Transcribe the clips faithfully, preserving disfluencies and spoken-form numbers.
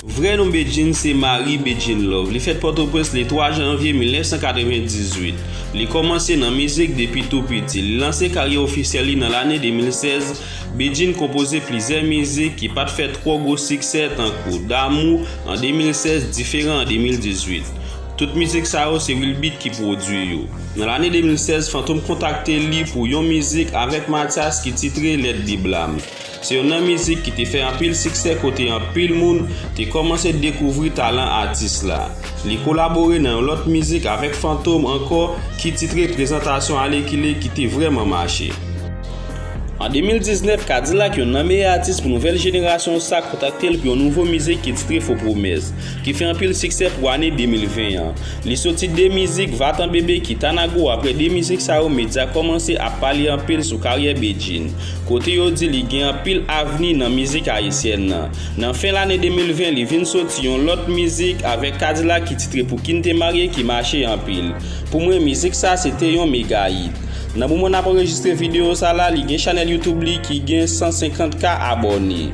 Vrè non Bedjine se Marie Bedjine Love. Li fèt Pòtoprens le twa janvye mil nèf san katrevendizuit. Li kòmanse nan mizik depi tou piti. Li lanse karyè ofisyèl li nan lane de mil sèz. Bedjine konpoze plizyè mizik ki pa t fè twò gwo siksè, tankou Damou an de mil sèz, Diferan an de mil dizuit. Tout mizik sa yo se Will Beat ki pwodui yo. Nan lane de mil sèz, Fantom kontakte li pou yon mizik avèk Mathias ki titre Lèt de Blam. Se youn nan mizik ki te fè anpil siksè, kote anpil moun te kòmanse dekouvri talan atis la. Li kolabore nan yon lòt mizik avèk Fantom ankò ki titre Prezantasyon Alèkile, ki te vrèman mache. An de mil diznèf, Kadilak, youn nan meyè atis pou nouvèl jenerasyon sa, kontakte l pou yon nouvo mizik ki titre Fo Pwomès, ki fè anpil siksè pou ane de mil ven an. Li soti de mizik, Vatan Bebe ki Tanago. Aprè de mizik sa yo, medya kòmanse ap pale anpil sou karyè Bedjine, kote yo di li gen anpil avni nan mizik ayisyèn nan. Nan fen lane de mil ven, li vin soti yon lòt mizik avèk Kadilak ki titre Pou ki n te marye, ki mache anpil. Pou mwen, mizik sa se te yon mega hit. Nan moman n ap anrejistre videyo sa la, li gen chanèl YouTube li ki gen san senkant K abòne.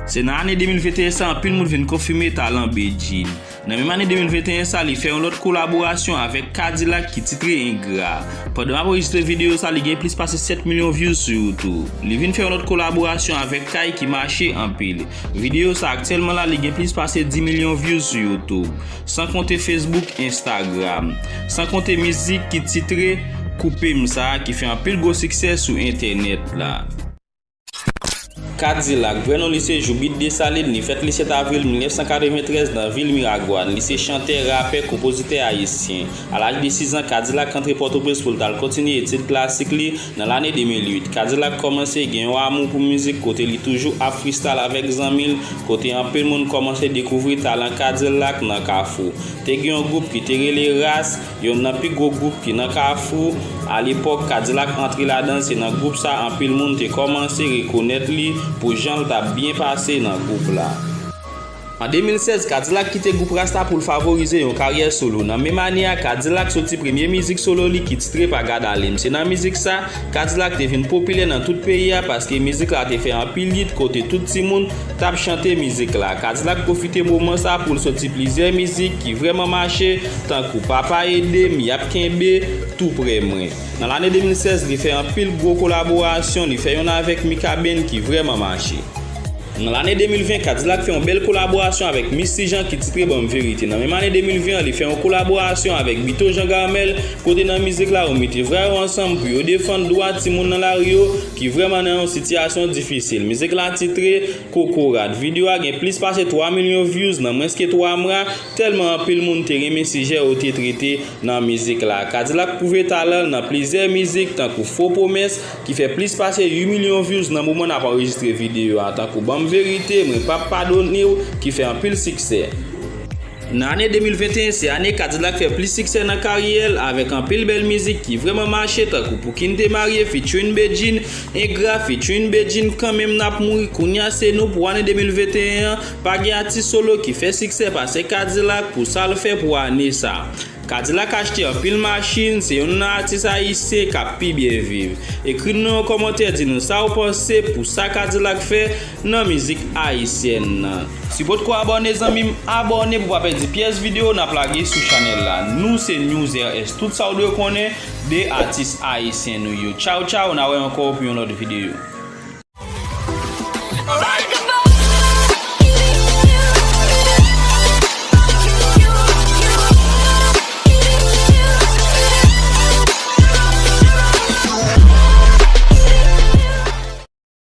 Se nan ane de mil venteyen sa, anpil moun vin konfime talan Bedjine. Nan menm ane de mil venteyen sa, li fè yon lòt kolaborasyon avèk Kadilak ki titre Engra. Pandan m ap anrejistre videyo sa, li gen plis pase sèt milyon views sou YouTube. Li vin fè yon lòt kolaborasyon avèk Kay ki mache anpil. Videyo sa aktyèlman la, li gen plis pase dis milyon views sou YouTube, san konte Facebook, Instagram, san konte mizik ki titre Koupe m sa, ki fè anpil gwo siksè sou entènèt la. Kadilak, vrè non li se Joubit Desalin, li fèt le sèt avril mil nèf san katreventrèz nan vil Miragwàn. Li se chantè, rapè, konpozitè ayisyen. A laj de sis an, Kadilak antre Pòtoprens pou l t al kontinye etid klasik li. Nan lane de mil uit, Kadilak kòmanse gen yon amou pou mizik, kote li toujou ap freestyle avèk zanmi l, kote anpil moun kòmanse dekouvri talan Kadilak nan Kafou. Te gen yon gwoup ki te rele Ras, youn nan pi gwo gwoup ki nan Kafou. Alepòk, Kadilak antre ladan, se nan gwoup sa anpil moun te kòmanse rekonèt li pou jan l t ap byen pase nan gwoup la. An de mil sèz, Kadilak kite gwoup Ras la pou l favorize yon karyè solo. Nan menm ane a, Kadilak soti premye mizik solo li ki titre Pa Gad Ale M. Se nan mizik sa, Kadilak te vin popilè nan tout peyi a, paske mizik la te fè anpil hit kote tout timoun t ap chante mizik la. Kadilak pwofite moman sa pou l soti plizyè mizik ki vrèman mache, tankou Papa Ede M, Y ap Kenbe, Tou Prè Mwen. Nan lane de mil sèz, li fè anpil gwo kolaborasyon, li fè yonn avèk Mikaben ki vrèman mache. Nan lane de mil ven, Kadilak fè yon bèl kolaborasyon avèk Misty Jean ki titre Ban m Verite. Nan menm ane de mil ven an, li fè yon kolaborasyon avèk Bito Jean Garmel, kote nan mizik la, yo mete vwa yo ansanm pou yo defann dwa timoun nan lari yo ki vrèman nan yon sitiyasyon difisil. Mizik la titre Kokorat. Videyo a gen plis pase twa milyon views nan mwens ke twa mwa, tèlman anpil moun te renmen sijè yo te trete nan mizik la. Kadilak pwouve talan l nan plizyè mizik, tankou Fo Pwomès, ki fè plis pase uit milyon views nan moman n ap anrejistre videyo a, tankou Ban m Verite, Mwen p ap padone w, ki fè anpil siksè. Nan ane de mil venteyen, se ane Kadilak fè plis siksè nan karyè l, avèk anpil bèl mizik ki vrèman mache, tankou Pou ki n te marye featuring Bedjine, Engra featuring Bedjine, Kanmenm n ap mouri, Kounye a se nou. Pou ane de mil venteyen an, pa gen atis solo ki fè siksè pase Kadilak pou sa l fè pou ane sa. Kadilak achte anpil machin, se youn nan atis ayisyen k ap pi byen viv. Ekri n nan yon kòmantè, di nou sa w panse pou sa Kadilak fè nan mizik ayisyèn nan. Si w potko abòne, zanmi m, abòne pou w pa pèdi pyès videyo n ap lage sou chanèl la. Nou se News R S, tout sa w dwe konnen de atis ayisyen nou yo. Tchaw, tchaw, n a wè ankò pou yon lòt videyo.